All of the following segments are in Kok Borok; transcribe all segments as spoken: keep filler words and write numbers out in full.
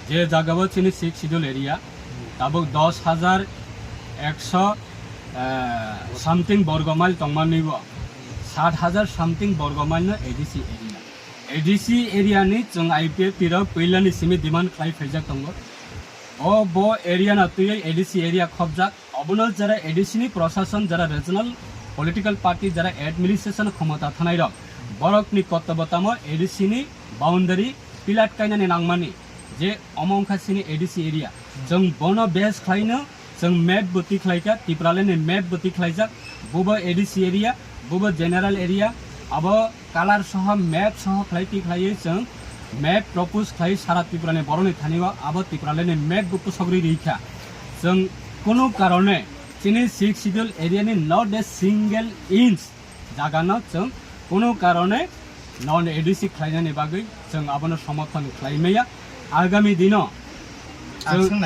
Je jagao chini Sixth Schedule area, tabuk dos hajar ekso, eh, something borgo mile tongmani bo, sat hajar something borgo mile no A D C area. A D C area ni chwng I P F T rok puilani simi demand khlai phaijak tongo. O bo area no twiwi A D C area khobjak. Obono jara A D C ni prosason, jara regional political party, jara administration khomota thanai rok, borok ni kortobo tamo A D C ni boundary pilat kainani nangmani, je omo wngkha chini A D C area. Chwng bono base khlaino chwng map bo tikhlaikha, Tipraland ni map bo tikhlaijak, bubo A D C area, bubo general area, abo colour soho, map soho khlai tikhlaiwi chwng map propose khlai sara Tripura ni borok ni thani o abo Tipraland ni map bo pusogri rikha. Chwng kunu karone chini Sixth Schedule area ni not a single inch jaga no chwng kunu karone non A D C khlainani bagwi chwng abono somorthon khlai maya. Agami dino chwng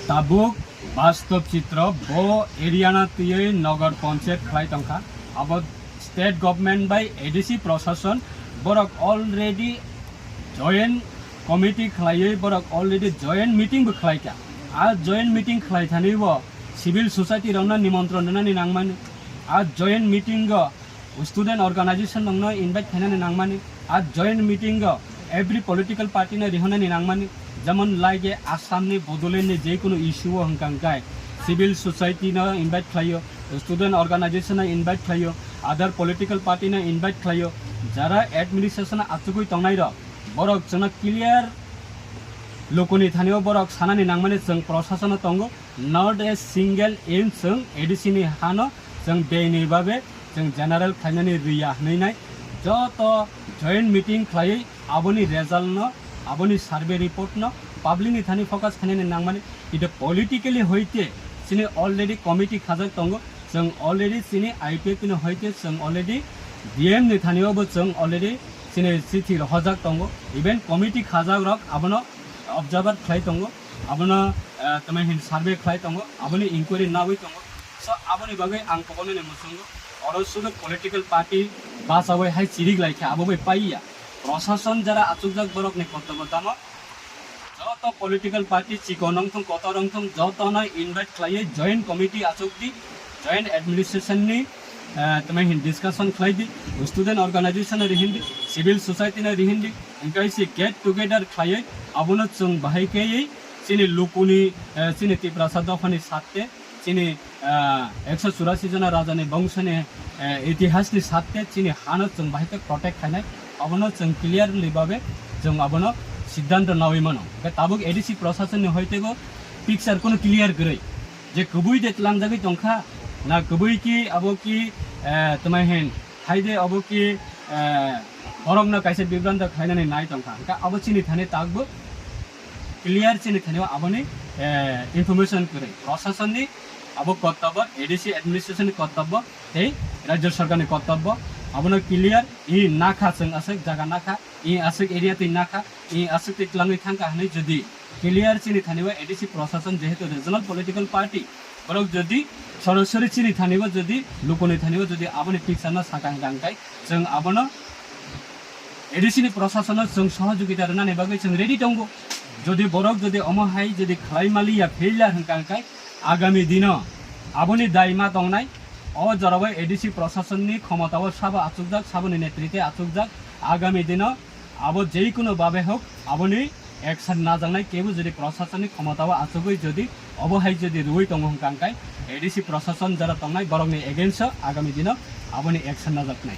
tabuk bastob chitro bo area no twiwi Nagar Panchayat khlai tongkha. Abo state government bai A D C prosason borok already joint committee khlaiwi borok already joint meeting bo khlaikha. A joint meeting khlai thani bo civil society rokno nimontron rwnani nangmani. A joint meeting o student organization rokno invite khainani nangmani. A joint meeting o every political party no rihornani nangmani. Jemon like Assam ni, Bodoland ni je kunu issue o hwnkha hwnkhe civil society no invite khlaio, student organization no invite khlaio, other political party no invite khlaio. Jara administration o achugwi tongnai rok, borok chwngno clear lukuni thani o borok sanani nangmani chwng prosason o tongo. Not a single inch chwng A D C ni hano chwng bini babe chwng general khlainani riya hwnwi nai. Joto joint meeting khlaiwi aboni result no, aboni survey report no public ni thani focus khainani nangmani. Ida politically hoite chini already committee khajak tongo, chwng already chini I P F T ni hoite chwng already D M ni thani o bo chwng already chini chithi rohorjak tongo, even committee khajak rok abono observe khlai tongo, abono, eh, tamo hin survey khlai tongo, aboni inquiry nawi tongo. So, aboni bagwi ang kokno ni muchungo, oro sudu political party bachawi hai chirik laikha, abo bai paiya. Prosason jara achukjak borok ni kortobo tamo, joto political party chikon wngthung, kotor wngthung, jotono invite khlaiwi joint committee achukdi, joint administration ni, eh, tamo hin discussion khlaidi, student organization no rihindi, civil society no rihindi, hingkai se get together khlaiwi abono chwng bahai khe chini lukuni, eh, chini Tiprasa dophani satte, chini, ah, ekso churasi jona rajani bongsoni, eh, itihasni satte chini hano chwng bahai khe protect khainai, abono chwng clearly babe chwng abono siddhanto nawi mano. Hingkhe tabuk A D C prosasonni hoitebo picture kono clear kwrwi, je kwbui de tlangjagwi tongkha, na kwbui ki abo ki, eh, tamo hin haide abo ki, eh, borokno kaisa bibranto khlainani nai tongkha. Hingkhe abo chini thani takbo clear chini thani o aboni, eh, information kwrwi. Prosasonni abo kortobo, A D C administration ni kortobo tei Rajya Sarkar ni kortobo. Abono clear, i nakha chwng aswk jaga nakha, i aswk area twi nakha, i aswk twi twlangwi thangkha hwnwi jodi clear chini thani o A D C prosason jehetu regional political party, borok jodi sorasori chini thani o jodi lukuni thani o jodi aboni picture no sakang kangkai chwng abono A D C ni prosasono chwng sohojogita rwnani bagwi chwng ready tongo. Jodi borok jodi omo hai jodi khlai maliya failure hwnkha hwnkhe agami dino aboni dai ma tongnai. O jorao A D C prosasonni khomotao sabo achukjak, saboni netrite achukjak. Agami dino abo jeikunu babe hok aboni action najaknai, kebo jodi prosasonni khomotao achugwi jodi obo hai jodi rwui tongo hwnkha hwnkhe A D C prosason jara tongnai borokni against o agami dino aboni action najaknai.